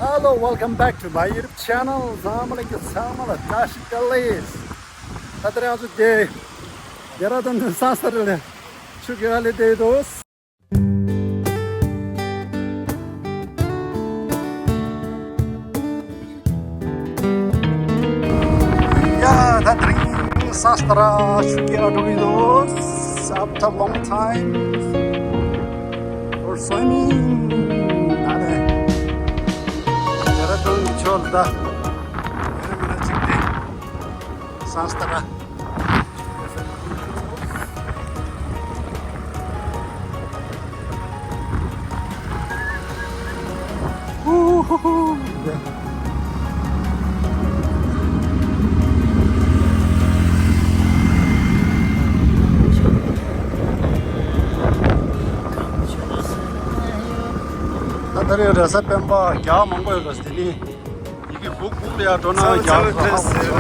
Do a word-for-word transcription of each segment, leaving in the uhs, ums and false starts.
Hello, welcome back to my YouTube channel. ཚང་མ་ལ་ཚང་མ་ལ་བཀྲ་ཤིས་བདེ་ལེགས། ད་ལྟ་རང་ཚོ་དེ་རྒྱ་ར་དང་ས་ས་རེ་ལ་ཆུ་གི་ཨ་ལེ་དེ་དོ། ཡ། ད་དེ་རིང་ས་སྟ་ར་ཆུ་སྐྱེལ་འགྲོ་གི་འདུག After long time for swimming. ད་ནི་ཡ་ར་དོན་གྱི་ཆོག་ད། ཡ་ར་མི་ན་གཅིག་དེ་ས་སྟ་ར། ད་ལྟ་རེད། རེས་གཟའ་སྤེན་པ་རྒྱ་མང་པོ་ཡོད་པ་དེ་ནི། ཡི་གེ་སྦུག་སྦུག་ལ་ཡར་འགྲོ་ན་ཚ་བ་ཚ་བ་རྒྱག་ཚ་བ།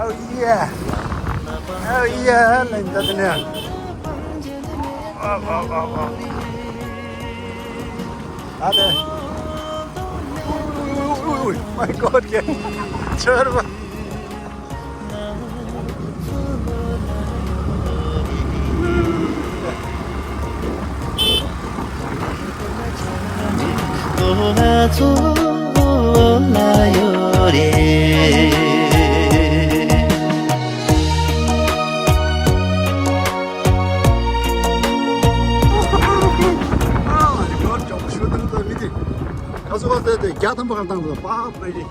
Oh yeah. Oh yeah. ལན་ད་དེ་ནས། ཨ་ཨ་ཨ་ཨ། ཨ་དེ། ཨུ་ཨུ་ཨུ། My God. ཁྱེད་ཆར་བ། ཁ་སོ་བ་དེ་དེ་བརྒྱ་ཐམ་པ་གང་བཏང་འདུག་པ་པ་ཡི།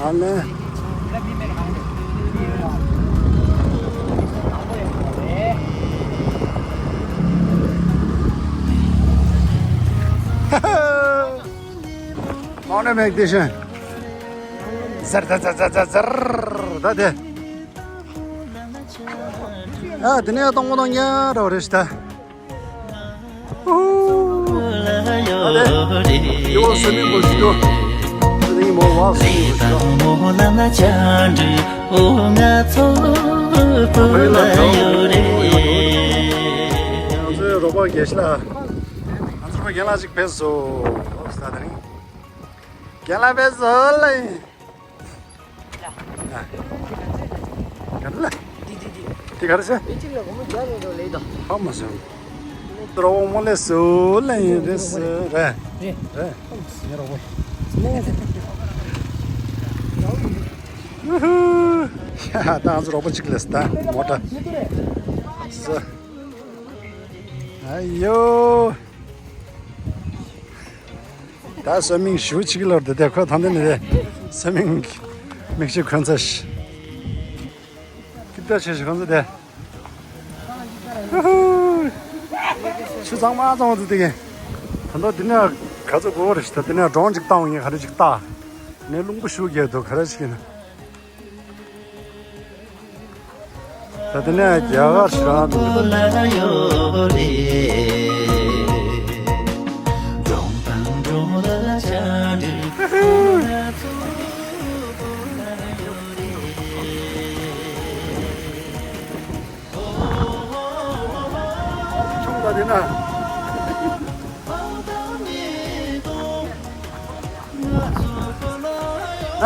ཨ་ལེ། མོ་ནེ་མེག་དེ་ཤན། ཟར་ཟར་ཟར་ཟར་ཟར་ཟར། ད་དེ། ཨ་དེ་ནས་གཏོང་མོ་གཏོང་ཉ་རོ་རེ་ཤི་ད། ཨ་ལེ། ཡོ་སེ་མི་མོ་ཞིག་ཏུ། ཨ་ནི་མོ་བ་སེ་མི་མོ་ཞིག་ཏུ། ཕ་ཡུལ་ལ་འགྲོ། ང་ཚོའི་རོགས་པ་དགེ་བཤེས་ལགས། ང་ཚོའི་རྒན་ལགས་ཅིག་ཕེབས་སོང་། ས་དེ་རིང་། རྒན་ལགས་ཕེབས་སོང་ལེ། ལ། ག་རེ་ལ། འདི་འདི་འདི། འདི་ག་རེ་ཟེར། ཨེ་ཅིག་ལ་སྒོར་མོ་བརྒྱ་རེ་རེ་ལེ་དང་། ཧ་མ་སོང་། དྲོ་བོ་མོ་ལེ་སུ་ལེ་ཡིན་རེད་སུ་རེད། རེད། ངའི་རོགས་པ། ཧུ་ཧུ། ཡ་ད་ང་ཚོ་རོགས་པ་གཅིག་ལས་ད་མོ་ཊ། སུ། ཨ་ཡོ། ད་སོ་མིང་ཞུ་ཆིག་ལོར་དེ་དེ་ཁོ་ཐང་དེ་ནི་དེ་སོ་མིང་མིག་ཤི་ཁོན་ཚ་ཤི། ཀིབ་ཏ་ཆེ་ཤི་ཁོན་ཚ་དེ། ཆུ་གཙང་མ་གཙང་མ་དུ་དེ་གི། ད་ལྟ་འདི་ནས་ག་ཚོད་དགོས་རེད་ཤི། ད་འདི་ནས་སྒྲོན་ཅིག་བཏང་ཡིན། ག་རེ་ཅིག་བཏང་། ནས་རླུང་པོ་ཞུ་རྒྱག་འདུག་ག་རེ་ཞིག་ཡིན་ན། ད་དེ་ནས་རྒྱ་གར་ཞིག་རང་འདུག་ཆུང་ད་དེ་ན། ཨ།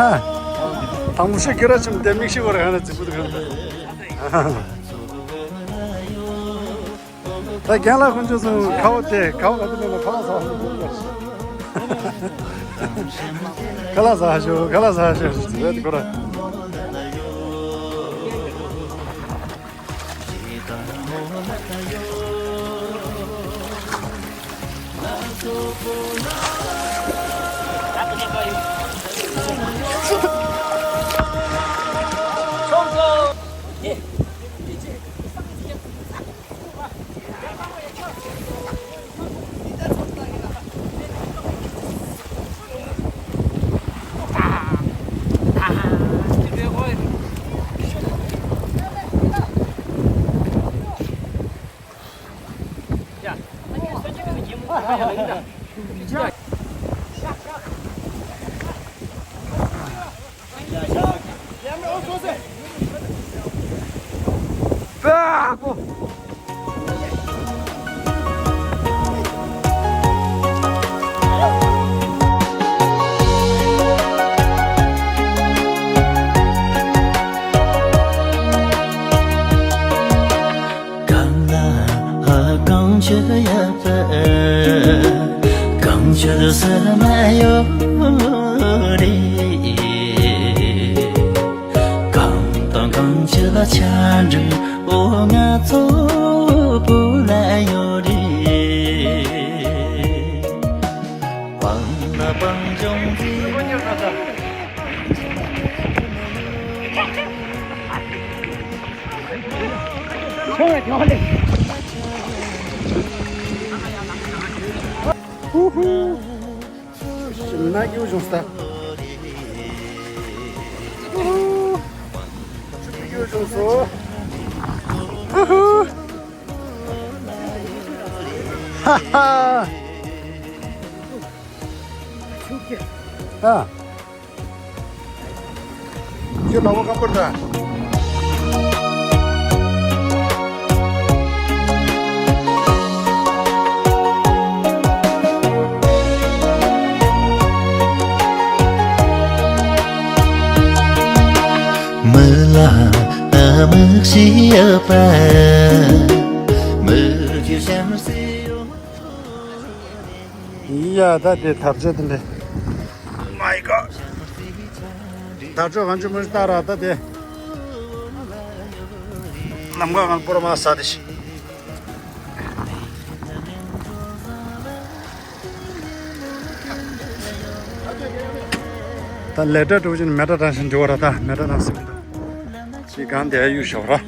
དང་པོ་ཤི་གི་ར་ཆུང་དེ་མིག་ཤི་བར་ག་ན་ཙི་པུ་དུ་ག་ན། ད་རྒན་ལགས་ཁོང་ཚོ་ཚོ་ཁ་བ་དེ་ཁ་བ་ག་དུ་མེད་ན་ཁ་ལག་ཟ་ཧ་ཤོ། ཁ་ལག་ཟ་ཧ་ཤོ་ཁ་ལག་ཟ་ཧ་ཤོ་ཟེར་གོ་ར། ཟེར་ན་ཡོད་རེད། གང་དང་གང་ཅི་ལ་ཆ་འདྲི་འོ་ང་ཚོ་བུ་ལ་ཡོད་རེད། སྤང་ལ་སྤང་ལྗོངས་མཛེས། ཧུ་ཧུ། ཞིམ་ན་སྐྱིད་བྱུང་ས། ཧུ་ཧུ། ཆུ་སྐྱིད་བྱུང་སོ། ཧུ་ཧུ། ཧ་ཧ། ཨ། ཁྱོད་ལག་པ་ཁ་པར་ད། མི་ལ་མི་ཤེས་པ། མི་རྒྱུ་ཤམ་སེ་ཡོད། ཡ་ད་དེ་དར་ལྕོག་དེ་འདྲ། My God། དར་ལྕོག་གང་བྱུང་མི་ལྟ་ར་ད་དེ། ལམ་ཁ་ང་པོར་མ་ས་དེ་ཤི། ད་ལས་གྲྭ་འགྲོ་བཞིན་མེ་ཏྲ་དྲངས་བཞིན་འགྲོ་བ་ར་ད་མེ་ཏྲ་དྲངས་སེ་མི་འདུག་ཅི་གང་དེ་གཡུག་ཞོག་ར།